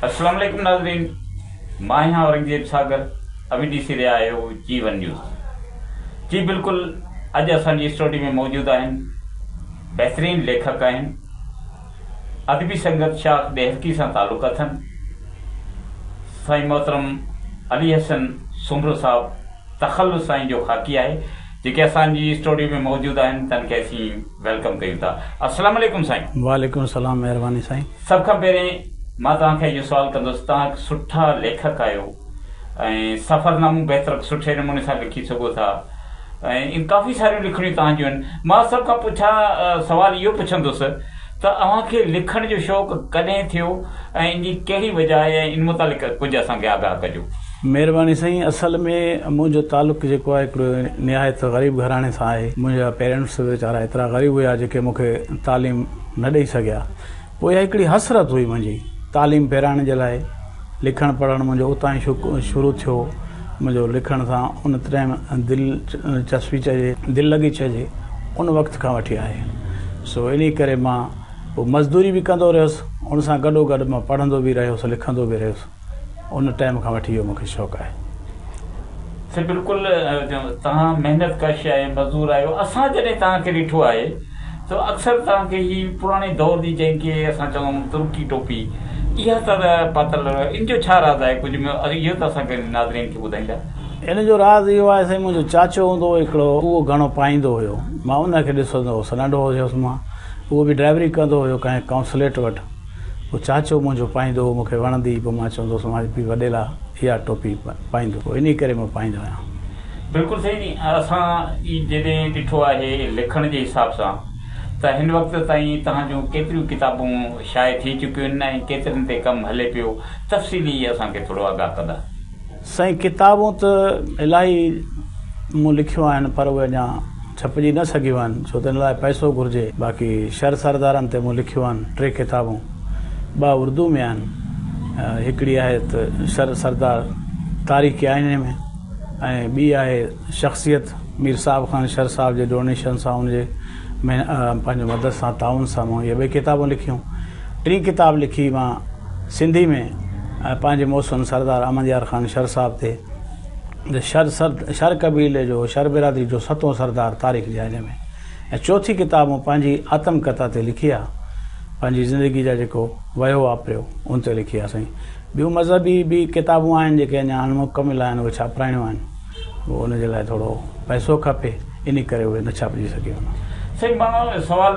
السلام عليڪم ناظرين مان آهيان اورنگزيب ساگر اوهين ڏسي رهيا آهيو جيون نيوز جي بلڪل اڄ اسان جي اسٽوڊيو ۾ موجود آهن بهترين ليکڪ آهن ادبي سنگت شاخ ڏهرڪي سان تعلق اٿن سائين محترم علي حسن سومرو صاحب تخلص سائين جو خاڪي آهي جيڪي اسان جي اسٽوڊيو ۾ موجود آهن تن کي اسين welcome ڪيون ٿا السلام عليڪم سائين. وعليڪم السلام مهرباني سائين. سڀ کان پهرين مان توهان کان اهو سوال ڪندس توهان هڪ سٺا ليکڪ آهيو ۽ سفرنامو بهتر سٺي نموني سان لکي سگهو ٿا ۽ ڪافي ساريون لکڻيون توهان جون آهن مان سڀ کان پڇا سوال اهو پڇندس ته اوهان کي لکڻ جو شوق ڪڏهن ٿيو ۽ ان جي ڪهڙي وجه آهي ۽ ان متعلق ڪجهه اسان کي آگاهه ڪجو. مهرباني سائين اصل ۾ منهنجو تعلق جيڪو آهي هڪڙو نهايت غريب گهراڻي سان آهي منهنجا پيرنٽس ويچارا ايترا غريب هيا جيڪي مون کي تعليم نه ڏئي سگهيا پوء اها هڪڙي حسرت هئي منهنجي تعليم پرائڻ جي لاء لکڻ پڙهڻ منهنجو اتان ئي شروع ٿيو منهنجو لکڻ سان ان ٽائيم دل چسپي چئجي دل لڳي چئجي ان وقت کان وٺي آهي سو انهي ڪري مان پوء مزدوري به ڪندو رهيس ان سان گڏو گڏ مان پڙهندو به رهيس لکندو به رهيس ان ٽائيم کان وٺي اهو مونکي شوق آهي. سائين بلڪل توهان محنت ڪش ۽ مزدور آهيو اسان جڏهن توهان کي ڏٺو آهي ته اڪثر توهان کي هي پراڻي دور جي جنهن کي اسان چوندا آهيون ترڪي ٽوپي اها ته پاتل ان جو ڇا راز آهي ڪجهه اهو ته اسان کي ناظرين کي ٻڌائيندا. ان جو راز اهو آهي سائين منهنجو چاچو هوندو هو هڪڙو اهو گهڻو پائيندو هيو مان ان کي ڏسندو هوس ننڍو هيس مان اهو به ڊرائيوري ڪندو هيو ڪنهن ڪائونسليٽ وٽ پوء چاچو منهنجو پائيندو هو، مون کي وڻندي هئي، پوء مان چوندو هوس مان به وڏي لا اها ٽوپي پائيندس، پوء انهي ڪري مان پائيندو آهيان. بلڪل سائين اسان جڏهن ڏٺو آهي لکڻ جي حساب سان ته هن وقت تائين توهان جون ڪيتريون ڪتابون شايع ٿي چڪيون آهن ۽ ڪيترن تي ڪم هلي پيو تفصيلي اسان کي ٿورو آگاهه ڪندا. سائين ڪتابون ته الاهي مون لکيون آهن پر اهي اڃا ڇپجي نه سگهيون آهن ڇو ته ان لاء پئسو گهرجي باقي شر سردارن تي مون لکيون آهن ٽي ڪتابون ٻه اردو ۾ آهن هڪڙي آهي ته شر سردار تاريخ ڪي آئيني ۾ ۽ ٻي آهي شخصيت مير صاحب خان شر صاحب جي ڊونيشن سان ان جي پنهنجو مدد سان تعاون سان مون اهي ٻئي ڪتابون لکيون ٽين ڪتاب لکي مان سنڌي ۾ پنهنجي محسن سردار احمد يار خان شر صاحب تي ته شر شر قبيلي جو شر برادري جو ستون سردار تاريخ جي آئيني ۾ ۽ چوٿين ڪتاب مون پنهنجي آتم ڪٿا تي لکي آ پنهنجي زندگي جا جيڪو وهيو واپريو ان تي لکي آ سائين ٻيون مذهبي به ڪتابون آهن جيڪي اڃا اڻ مڪمل آهن اهي ڇاپرائڻيون آهن پوء ان جي لاء ٿورو پئسو کپي انهي ڪري اهي نه ڇاپجي سگهيون آهن. سائين مان سوال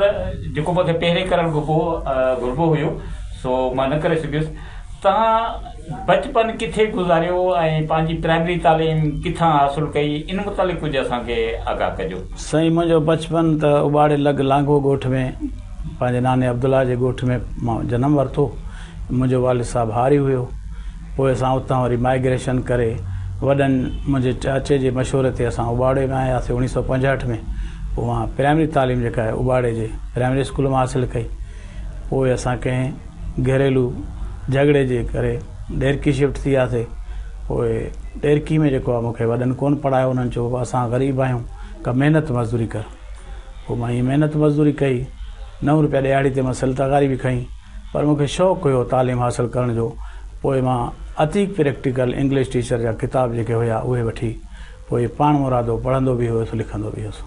جيڪو مون کي پهرين ڪرڻ گهربو هيو سو مان نه ڪري سگهيس توهان بچپن ڪٿي گذاريو ۽ پنهنجي پرائمري تعليم ڪٿان حاصل ڪئي ان متعلق ڪجهه اسان کي آگاهه ڪجو. سائين منهنجو بچپن ته اٻاڙي لڳ لانگهو ڳوٺ ۾ پنهنجي ناني عبدالله جي ڳوٺ ۾ مان جنم ورتو منهنجو والد صاحب هاري هيو پوء اسان اتان وري مائگريشن ڪري وڏن منهنجي چاچي جي مشوري تي اسان اٻاڙي ۾ آياسي 1965 ۾ پوء مان پرائمري تعليم جيڪا آهي اٻاڙي جي پرائمري اسڪول مان حاصل ڪئي پوء اسان ڪنهن گهريلو جهڳڙي جي ڪري ڏهرڪي شفٽ ٿي وياسي پوء ڏهرڪي ۾ جيڪو آهي مون کي وڏن ڪونه پڙهايو انهن چيو بابا اسان غريب آهيون ڪا محنت مزدوري ڪر پوء مان ائين محنت مزدوري ڪئي نو روپيا ڏهاڙي تي مان سل تغاري به کنئي پر مون کي شوق هيو تعليم حاصل ڪرڻ جو پوء مان عتيق پريڪٽيڪل انگلش ٽيچر جا ڪتاب جيڪي هيا اهي وٺي پوء پاڻ مرادو پڙهندو به هيس لکندو به هيس.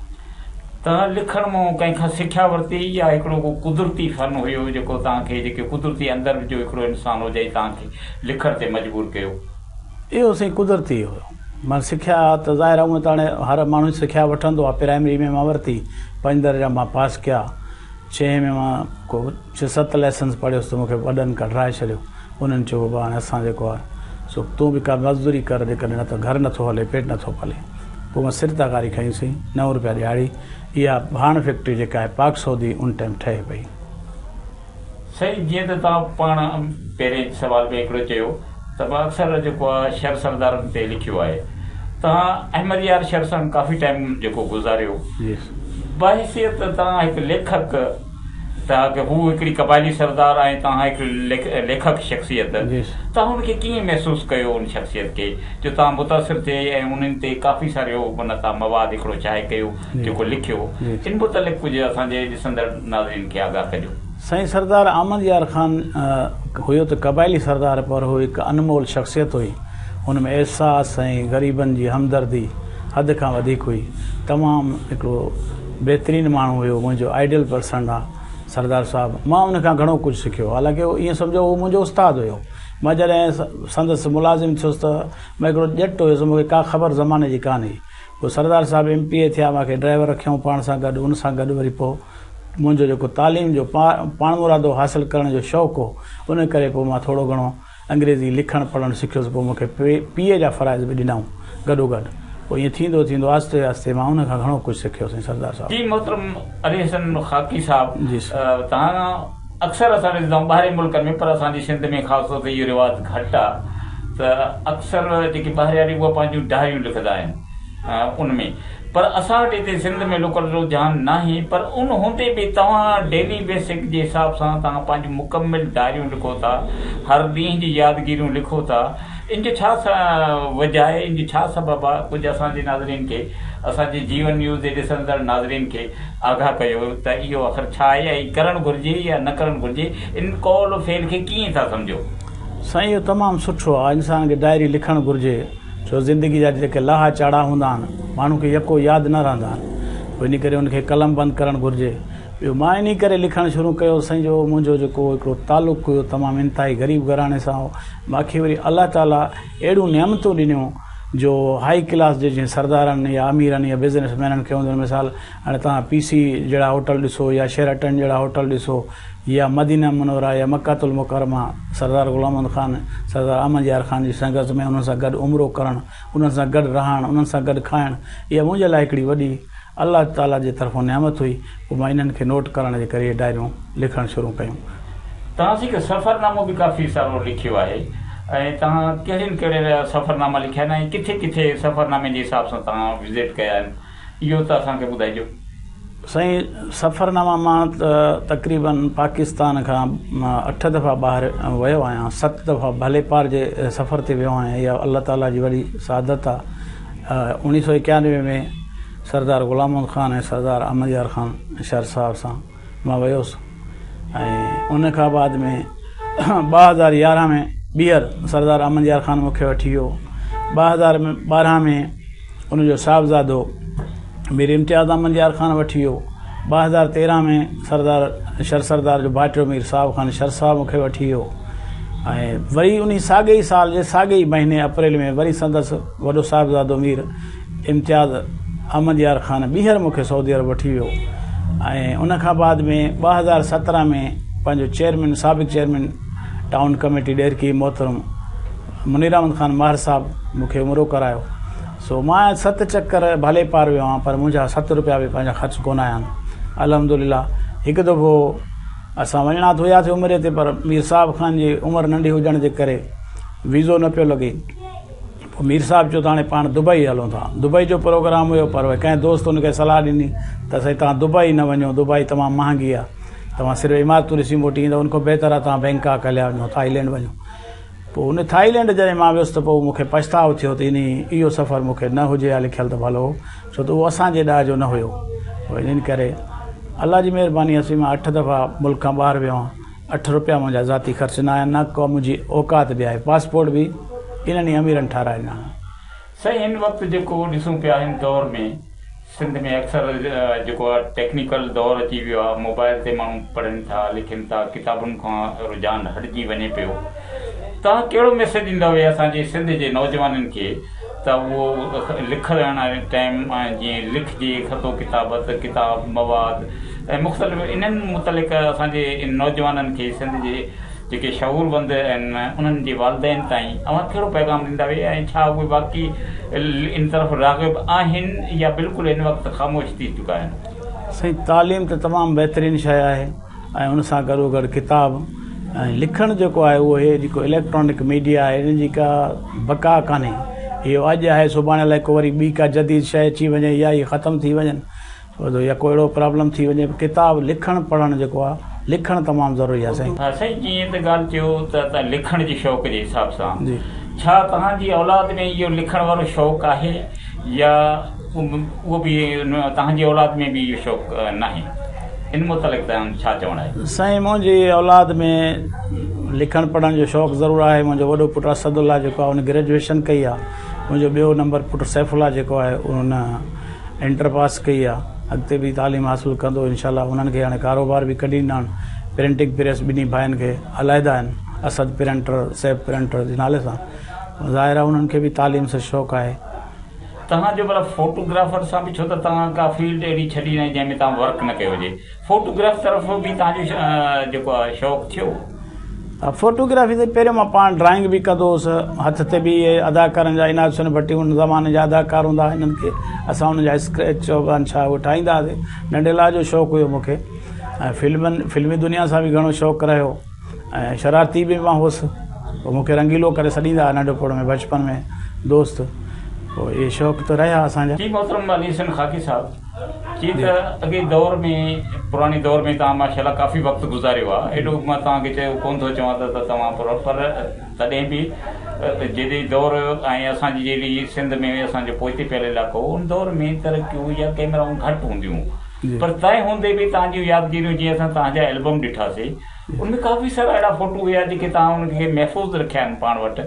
توهان لکڻ مان ڪنهن کان سکيا ورتي يا هڪڙو ڪو قدرتي فن هيو جيڪو توهان کي جيڪي قدرتي اندر جو هڪڙو انسان هو جنهن توهان کي لکڻ تي مجبور ڪيو؟ اهو سائين قدرتي هيو. مان سکيا ته ظاهر آهي هونئن ته هاڻي هر ماڻهو سکيا وٺندو آهي پرائمري ۾ مان ورتي پنج درجا مان پاس ڪيا ڇهين ۾ مان ڪو ڇهه ست ليسنز پڙهيس ته مون کي وڏن ڪڍرائي ڇڏيو. انهن چيو بابا هاڻي اسان جيڪو آهي سو تون به ڪا مزدوري ڪر جيڪڏهن نه ته گهر نٿو هلي پيٽ نٿو پلي. پوء مان سر تغاري کنئي سين نو روپيا ڏهاڙي اها ڀاڻ فيڪٽري جيڪا آهي پاڪ سعودي ان ٽائيم ٺهي پئي. سائين جيئن ته توهان پاڻ پهرين سوال ۾ هڪڙو چيو ته مان اڪثر جيڪو آهي شر سردارن تي لکيو آهي توهان احمد يار شر سان ڪافي ٽائيم جيڪو گذاريو بحيثيت توهان هڪ ليکڪ ته هو هڪڙي قبائلي سردار ۽ توهان هڪ ليکڪ شخصيت توهان ان کي ڪيئن محسوس ڪيو ان شخصيت کي جو توهان متاثر ٿئي ۽ انهن تي ڪافي ساريو معنيٰ توهان مواد هڪڙو شايع ڪيو جيڪو لکيو ان متعلق ڪجهه اسان جي ڏسندڙ ناظرين کي آگاهه ڪجو. سائين سردار احمد يار خان هيو ته قبائلي سردار پر هو هڪ انمول شخصيت هئي. هن ۾ احساس ۽ غريبن جي همدردي حد کان وڌيڪ هئي. تمام هڪڙو بهترين ماڻهو هيو. منهنجو آئيڊيل پرسن آ سردار صاحب. مان ان کان گهڻو ڪجهه سکيو. حالانڪه ائين سمجهو هو منهنجو استاد هيو. مان جڏهن سندس ملازم ٿيس ته مان هڪڙو ڄٽ هيس مون کي ڪا خبر زماني جي ڪانه هئي. پوء سردار صاحب ايم پي اي ٿيا مان کي ڊرائيور رکيائون پاڻ سان گڏ ان سان گڏ وري پوء منهنجو جيڪو تعليم جو پاڻمرادو حاصل ڪرڻ جو شوق هو، ان ڪري پوء مان ٿورو گهڻو انگريزي لکڻ پڙهڻ سکيس. پوء مون کي پي اي جا فرائض به ڏنائون گڏوگڏ. پوء ائين ٿيندو ٿيندو آهستي آهستي مان ان کان گهڻو ڪجهه سکيو سائين سردار صاحب. جي محترم علي حسن خاڪي صاحب توهان اڪثر اسان ڏسندا آهيون ٻاهرين ملڪن ۾ پر اسان جي سنڌ ۾ خاص طور تي اهو رواج گهٽ آهي ته اڪثر جيڪي ٻاهرياري اهي پنهنجون ڊائريون لکندا آهن. ان ۾ پر اسان وٽ هتي سنڌ ۾ لوڪل رجحان ناهي پر ان هوندي به توهان ڊيلي بيسڪ جي حساب سان توهان پنهنجون مڪمل ڊائريون لکو ٿا هر ڏينهن جي يادگيريون لکو ٿا ان جو ڇا وجه آهي ان جو ڇا سبب آهي ڪجهه اسان جي ناظرين کي اسان جي جيون نيوز جي ڏسندڙ ناظرين کي آگاهه ڪيو ته اهو آخر ڇا آهي ۽ ڪرڻ گهرجي يا نه ڪرڻ گهرجي ان قول و فعل کي ڪيئن ٿا سمجهو. سائين اهو تمام سٺو آهي انسان کي ڊائري لکڻ گهرجي. ڇو زندگي جا جيڪي لاها چاڙها هوندا آهن، ماڻهو کي يڪو ياد نه رهندا آهن، پوء انهي ڪري ان کي قلم بند ڪرڻ گهرجي. ٻيو مان انهي ڪري لکڻ شروع ڪيو سائين جو منهنجو جيڪو هڪڙو تعلق هيو تمام انتهائي غريب گهراڻي سان هو. مان کي وري الله تعاليٰ اهڙيون نعمتون ڏنيون جو هائي ڪلاس جي جيئن سردارن يا اميرن يا بزنس مينن کي هونديون آهن مثال هاڻي توهان پي سي جهڙا هوٽل ڏسو يا شيراٽن جهڙا هوٽل ڏسو يا مدينه منوره يا مڪة المڪرمه سردار غلام محمد خان، سردار احمد يار خان جي سنگت ۾ انهن سان گڏ عمرو ڪرڻ، انهن سان گڏ رهڻ، انهن سان گڏ کائڻ اها منهنجي لاء هڪڙي وڏي الله تعاليٰ جي طرفان نعمت هئي. پوء مان انهن کي نوٽ ڪرڻ جي ڪري اهي ڊائريون لکڻ شروع ڪيون. توهان هڪ سفرنامو به ڪافي سارو لکيو آهي ۽ توهان ڪهڙين ڪهڙين سفرناما لکيا آهن ۽ ڪٿي ڪٿي سفرنامي جي حساب سان توهان وزٽ ڪيا آهن؟ اهو ته اسان کي ٻڌائجو. سائين سفرناما مان ته تقريبن پاڪستان کان اٺ دفعا ٻاهر ويو آهيان ست دفعا ڀلي پار جي سفر تي ويو آهيان اها الله تعالي جي وڏي سعادت آ اوڻيهه سو ايڪانوي ۾ سردار غلام محمد خان ۽ سردار احمد يار خان شر صاحب سان مان ويوس ۽ ان کان بعد ۾ 2011 ۾ ٻيهر سردار احمد يار خان مون کي وٺي ويو 2012 ۾ ان جو صاحبزادو مير امتياز احمد يار خان وٺي ويو. 2013 ۾ سردار شر سردار جو ڀائٽيو مير صاحب خان شر صاحب مون کي وٺي ويو ۽ وري انهي ساڳئي ئي سال جي ساڳئي ئي مهيني اپريل ۾ وري سندس وڏو صاحبزادو مير امتياز احمد يار خان ٻيهر مون کي سعودي عرب وٺي ويو ۽ ان کان بعد ۾ 2017 ۾ پنهنجو چيئرمين سابق چيئرمين ٽائون ڪميٽي ڏهرڪي محترم منير احمد خان مهر صاحب مون کي عمرو ڪرايو سو مان ست چڪر ڀلي پار ويو آهيان پر منهنجا ست روپيا به پنهنجا خرچ ڪونه آيا آهن الحمدلله هڪ دفعو اسان وڃڻا ته هياسي عمري تي پر مير صاحب خان جي عمر ننڍي هجڻ جي ڪري ويزو نه پيو لڳي پوء مير صاحب چيو ته هاڻي پاڻ دبئي هلون ٿا دبئي جو پروگرام هيو پر ڪنهن دوست ان کي صلاح ڏني ته سائين توهان دبئي نه وڃو دبئي تمام مهانگي آهي توهان صرف عمارتون ڏسي موٽي ايندؤ ان کان بهتر آهي توهان بينڪاڪ هليا وڃو ٿائيلينڊ وڃو پوء ان ٿائيلينڊ جڏهن مان ويس ته پوء مون کي پڇتاء ٿيو ته انهي اهو سفر مون کي نه هجي ها لکيل ته ڀلو هو ڇو ته اهو اسان جي ڏاهه جو نه هيو پوء انهن ڪري الله جي مهرباني آهي سائين مان اٺ دفعا ملڪ کان ٻاهر ويو آهيان اٺ روپيا منهنجا ذاتي خرچ نه آيا نه ڪا منهنجي اوقات به آهي پاسپورٽ به انهن ئي اميرن ٺهرائي ڏنا آهن. سائين هن وقت جيڪو ڏسون پيا هن دور ۾ سنڌ ۾ اڪثر جيڪو آ ٽيڪنيڪل دور اچي ويو آ موبائل تي ماڻهو پڙهن ٿا لکن ٿا ڪتابن کان رجحان هٽجي وڃي پيو توهان ڪهڙو ميسيج ڏيندؤ اسان جي سنڌ جي نوجوانن کي ته اهو لکڻ ٽائيم جيئن لکجي خط و ڪتابت ڪتاب مواد ۽ مختلف انهن متعلق اسان جي نوجوانن کي سنڌ جي جيڪي شعورمند آهن انهن جي والدين تائين اوهان ڪهڙو پيغام ڏيندا ۽ ڇا اهي واقعي ان طرف راغب آهن يا بلڪل هن وقت خاموش ٿي چڪا آهن؟ سائين تعليم ته تمام بهترين شيء آهي ۽ ان سان گڏوگڏ ڪتاب ۽ لکڻ جيڪو آهي اهو هي جيڪو اليڪٽرانڪ ميڊيا آهي ان جي ڪا بقا ڪانهي اهو اڄ آهي سڀاڻي الائي ڪو وري ٻي ڪا جديد شيء اچي وڃي يا اهي ختم ٿي وڃن ٻڌو يا ڪو اهڙو پرابلم ٿي وڃي ڪتاب لکڻ پڙهڻ جيڪو آ لکڻ تمام ضروري آ سائين. ها سائين جيئن ته ڳالهه ٿيو ته لکڻ جي شوق جي حساب سان جي ڇا توهان جي اولاد ۾ اهو لکڻ وارو شوق آهي يا اهو به توهان جي اولاد ۾ به اهو شوق ناهي؟ ان متعلق توهان جو ڇا چوڻ آهي؟ سائين منهنجي اولاد ۾ لکڻ پڙهڻ جو شوق ضرور آهي منهنجو وڏو پٽ اسد الله جيڪو آهي ان گريجوئيشن ڪئي آهي منهنجو ٻيو نمبر پٽ سيف الله جيڪو آهي ان انٽر پاس ڪئي آهي اڳتي به تعليم حاصل ڪندو انشاء الله انهن کي هاڻي ڪاروبار به ڪڍي ڏنا آهن پرنٽنگ پريس ٻنهي ڀائن کي عليحده آهن اسد پرنٽر سيف پرنٽر جي نالي سان ظاهر آهي انهن کي به تعليم سان شوق آهي. توهان جو ڀلا فوٽوگرافر سان به ڇو ته توهان ڪا فيلڊ اهڙي ڇڏي ناهي جنهن ۾ توهان ورڪ نه ڪيو هجي فوٽوگراف طرف به توهان جو جيڪو آهي شوق ٿيو؟ فوٽوگرافي ته پهريون مان پاڻ ڊرائنگ به ڪندو هوس هٿ تي به اهي اداڪارن جا عنايت حسين ڀٽي ان زماني جا اداڪار هوندا هئا انهن کي اسان انهن جا اسڪريچ چئبا آهن ڇا اهي ٺاهيندا هئاسي ننڍي لاء جو شوق هيو مون کي ۽ فلمن فلمي دنيا سان به گهڻو شوق رهيو ۽ شرارتي به مان هوس پوء مون کي رنگيلو ڪري سڏيندا هئا ننڍپڻ ۾ بچپن ۾ دوست پوء اهي شوق ته رهيا اسان جا. جي محترم علي حسين خاڪي صاحب جي ته اڳي دور ۾ پراڻي دور ۾ توهان ماشاء الله ڪافي وقت گذاريو آهي ايڏو مان توهان کي چيو ڪونه ٿو چوان ته توهان پر تڏهن به جيڏي دور ۽ اسان جي جيڏي سنڌ ۾ اسان جو پوئتي پيل علائقو هو ان دور ۾ ترقيون يا ڪئميرائون گهٽ هونديون پر تنهن هوندي به توهان جون يادگيريون جيئن اسان توهان جا البم ڏٺاسي ان ۾ ڪافي سارا اهڙا فوٽو هيا جيڪي توهان ان کي محفوظ رکيا آهن پاڻ وٽ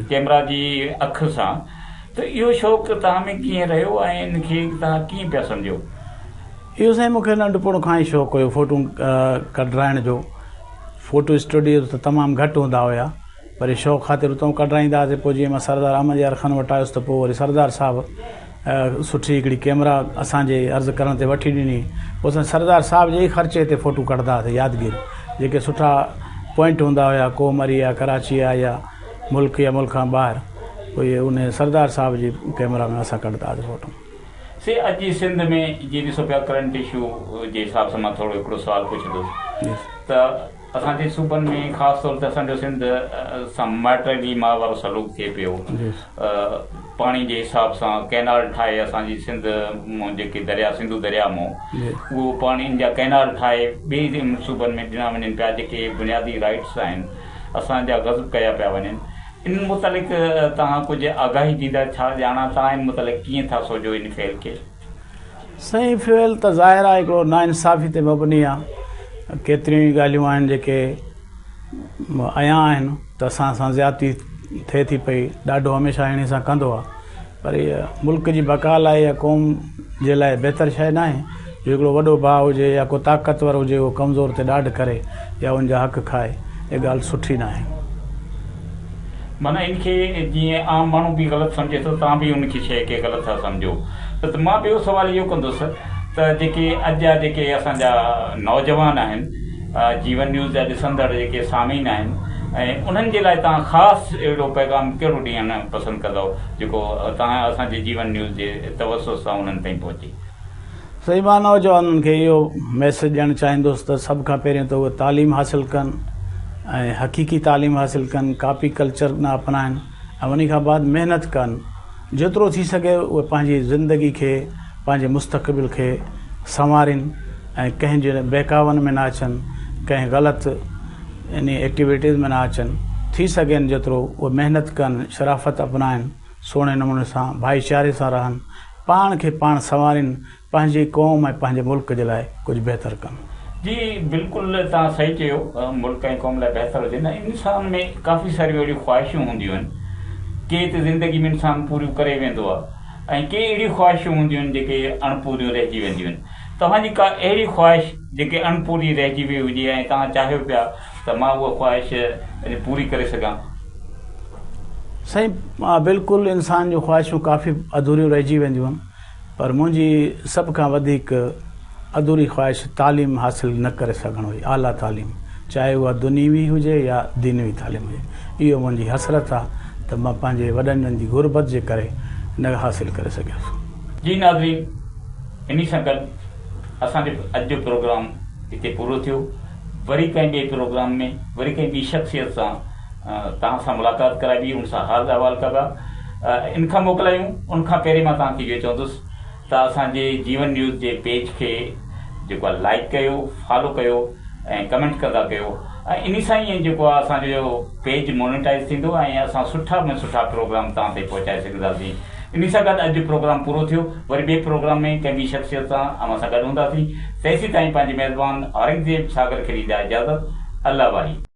ڪئميرا جي اک سان ته اهو شوق توهان ۾ ڪيئن رهيو ۽ ان کي توهان ڪيئن پيا سمجهو؟ اهو سائين مون کي ننڍپڻ کان ئي شوق هيو فوٽو ڪڍرائڻ جو فوٽو اسٽوڊيوز ته تمام گهٽ هوندا هيا پر شوق خاطر اتان ڪڍرائيندا هئاسين پوء جيئن مان سردار احمد يار خان وٽ آيس ته پوء وري سردار صاحب سٺي هڪڙي ڪئميرا اسان جي عرض ڪرڻ تي وٺي ڏني پوء اسان سردار صاحب جي ئي خرچي تي فوٽو ڪڍندا هئاسين يادگيري جيڪي سٺا پوائنٽ هوندا هيا ڪوهه مري يا ڪراچي آ يا ملڪ يا ملڪ کان ٻاهر پوء ان سردار صاحب جي ڪئميرا ۾ اسان ڪڍندا هئاسين فوٽو. سي اڄ جي سنڌ ۾ جي ڏسو پيا ڪرنٽ اشو جي حساب سان مان ٿورو هڪڙو سوال پڇندس ته اسان جي صوبن ۾ خاص طور تي اسان جو سنڌ سان مائٽيلي ماء وارو سلوڪ ٿئي پيو پاڻي جي حساب سان ڪئنال ٺاهي اسان جي سنڌ مون جيڪي دريا سنڌو دريا مون اهو پاڻي جا ڪئنال ٺاهي ٻئي صوبن ۾ ڏنا وڃن پيا جيڪي بنيادي رائٽس آهن اسان جا غضب ڪيا پيا وڃن ان متعلق توهان ڪجهه آگاهي ڏيندا ڇا ڄاڻان توهان ان متعلق ڪيئن ٿا سوچو ان فعل کي. سائين فعل ته ظاهر آهي هڪڙو ناانصافي تي مبني آ ڪيتريون ئي ڳالهيون آهن جيڪي عيان آهن ته اسان سان زيادتي ٿئي ٿي پئي ڏاڍو هميشه هيڻي سان ڪندو آ پر هيء ملڪ جي بقا لاء يا قوم جي لاء بهتر شيء ناهي جو هڪڙو وڏو ڀاء هجي يا ڪو طاقتور هجي اهو ڪمزور تي ڏاڍ ڪري يا ان جا حق کائي اها ڳالهه سٺي ناهي. معنيٰ ان کي جيئن عام ماڻهو به غلط سمجهي ٿو توهان به ان کي شيء کي غلط ٿا سمجهو ته مان ٻيو سوال اهو ڪندس ته جيڪي اڄ جا جيڪي اسان جا نوجوان آهن جيون نيوز جا ڏسندڙ جيڪي سامعين آهن ۽ انهن جي لاء توهان خاص اهڙو پيغام ڪهڙو ڏيڻ پسند ڪندؤ جيڪو توهان اسان جي جيون نيوز جي توسط سان انهن تائين پهچي. سائين مان نوجوانن کي اهو ميسيج ڏيڻ چاهيندس ته سڀ کان پهريون ته اهي تعليم حاصل ڪن ۽ حقيقي تعليم حاصل ڪن ڪاپي ڪلچر نه اپنائن ۽ انهي کان بعد محنت ڪن جيترو ٿي سگهي اهي پنهنجي زندگي کي پنهنجي مستقبل کي سنوارين ۽ ڪنهن جي بهڪاون ۾ نه اچن ڪنهن غلط يعني ايڪٽيوٽيز ۾ نه اچن ٿي سگهين جيترو اهي محنت ڪن شرافت اپنائن سهڻي نموني سان ڀائيچاري سان رهن پاڻ کي پاڻ سنوارين پنهنجي قوم ۽ پنهنجي ملڪ جي لاء ڪجهه بهتر ڪن. جي بلڪل توهان صحيح چيو ملڪ ۽ قوم لاء بهتر هجي نه انسان ۾ ڪافي ساريون اهڙيون خواهشون هونديون آهن ڪي ته زندگي ۾ انسان پوريون ڪري ويندو آهي ۽ ڪي اهڙيون خواهشون هونديون آهن جيڪي اڻپوريون رهجي وينديون آهن توهان جي ڪا اهڙي خواهش جيڪي اڻپوري رهجي وئي هجي ۽ توهان چاهيو پيا ته مان اها خواهش پوري ڪري سگهان. سائين بلڪل انسان جون خواهشون ڪافي اڌوريون رهجي وينديون آهن پر منهنجي سڀ کان وڌيڪ اڌوري خواهش تعليم حاصل نه ڪري سگهڻ هئي، اعليٰ تعليم چاهي اها دنيوي هجي يا دينوي تعليم هجي، اهو منهنجي حسرت آ ته مان پنهنجي وڏن جي غربت جي ڪري نه حاصل ڪري سگهيس. جي ناظرين انهي سان گڏ اسان جو اڄ جو پروگرام هتي پورو ٿيو وري ڪنهن ٻئي پروگرام ۾ وري ڪنهن ٻي شخصيت سان توهان سان ملاقات ڪرائبي ان سان حال احوال ڪبا ان کان موڪلايون ان کان پهرين مان توهان کي اهو چوندس ته اسان جي جيون نيوز جي پيج کي جيڪو آهي لائيڪ ڪيو فالو ڪيو ۽ ڪمينٽ ڪندا ڪيو ۽ انهي سان ئي جيڪو آهي اسان جو پيج مونيٽائز ٿيندو ۽ اسان سٺا ۾ سٺا پروگرام توهان تائين پهچائي سگهنداسين. انهي سان گڏ اڄ جو پروگرام پورو ٿيو. وري ٻئي پروگرام ۾ ڪنهن ٻي شخصيت سان اوهان سان گڏ هونداسين. تيسين تائين پنهنجي ميزبان اورنگزيب ساگر کي ڏيندا اجازت. الله واهي.